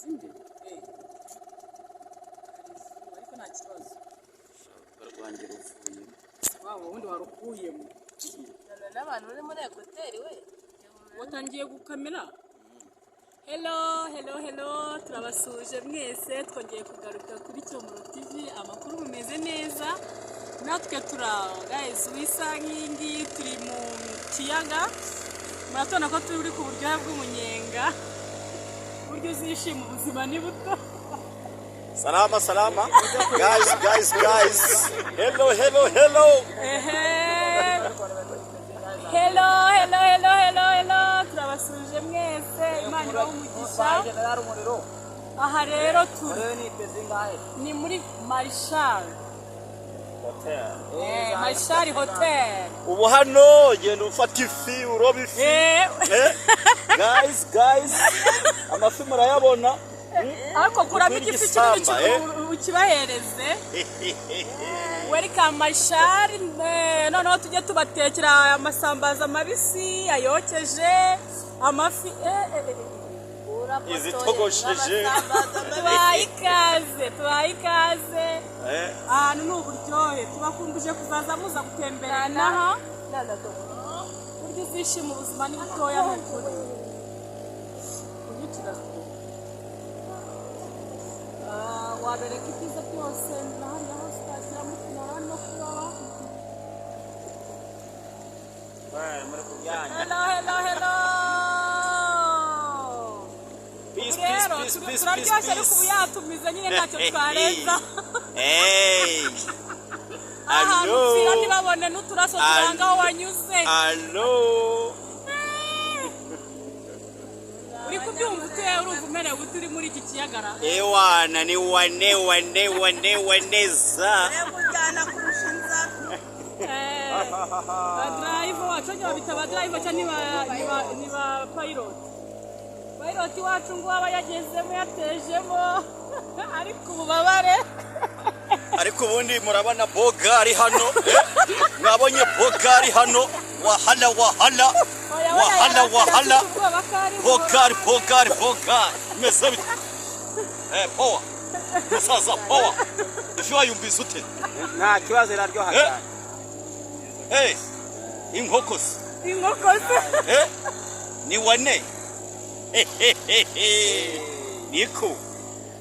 Sibyo? Hari izuba ariko nta kibazo. Rwanjye ruvuyemo. Waba wundi warukuyemo. N'abantu bari muri écouteurs we. Watangiye gukamera. Hello, hello, hello, turabasuhuje mwese. Twongeye kugaruka kuri Cyomoro TV. Amakuru? Mumeze neza? Natwe turaho. Guys, wisa nk'iyi ngiyi turi mu kiyaga. Muratubona ko turi ku buryohe bw'umunyenga. Buryo uzishima, ubuzima ni buto. Salama salama, guys, guys, guys, hello, hello, hello. Ehe. Hello, hello, hello, hello, hello, turabasuhuje mwese. Imana ibahe umugisha. Aha rero turi ni muri Marshal, Marshal Hotel. Ubu hano genda ufata ifi, uroba ifi. Guys, guys, amafi murayabona. Ariko kuramo Ukwira igifi kinini. igisamba, eh. Ukibahereze. Welcome Marshal. Noneho tujye tubatekera amasambaza mabisi, ayokeje, amafi. Izitogosheje. Tubaye ikaze, tubaye ikaze. Ahantu ni uburyohe. Tubakumbuje kuzaza muza gutembera inaha. Buryo uzishima, ubuzima ni butoya, ni ukuri. Kunyicira. Ah, wabereka ibyiza byose na hariya hose utashyiramo utunara no kuroba. Hello, hello, hello. Peace, peace, Rero peace, peace, turaryoshye, ariko ubu peace. yatumize nyine ntacyo twarenza. Hey. Ahantu Allo. upfira ntibabone n'uturaso turanga aho wanyuze. Allo. Uri kubyumva ute? Urumva umerewe ute uri muri iki kiyagara? Ewana, ni wane wane wane waneza. Kujyana kurusha inzara. Badriver wacu nyine babita badriver cyangwa ni ba pilot. Pilot wacu ngo aba yagezemo, yatejemo, ariko ububabare. Ariko ubundi murabona bogari hano, eh? Mwabonye bogari hano? Wahala wahala. Oya, wahala wahala. Afite ubwoba ko ari Bogari, bogari, bogari, meze bite? Power musaza, power. Ifi wayumvise ute? Nta kibazo, iraryoha Eh? cyane. Inkoko se? Inkoko se? Ni wane niko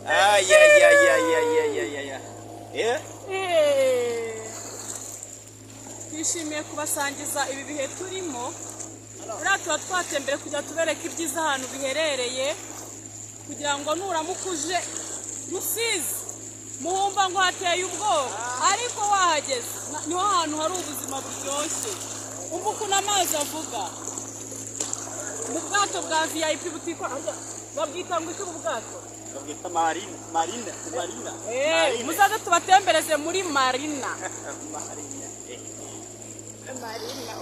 ayayayayayayaya. Twishimiye kubasangiza ibi bihe turimo. Buriya tuba twatembere kugira tubereke ibyiza ahantu biherereye, kugira ngo nuramuka uje Rusizi muhumva ngo hateye ubwoba, ariko wahageze niho hantu hari ubuzima buryoshye. Umva ukuntu amazi avuga mu bwato bwa VIP butikora. Babwita ngo iki ubu bwato? Babwita marina, marina, marina. Muzaze tubatembereze muri marina. Marina. Marina.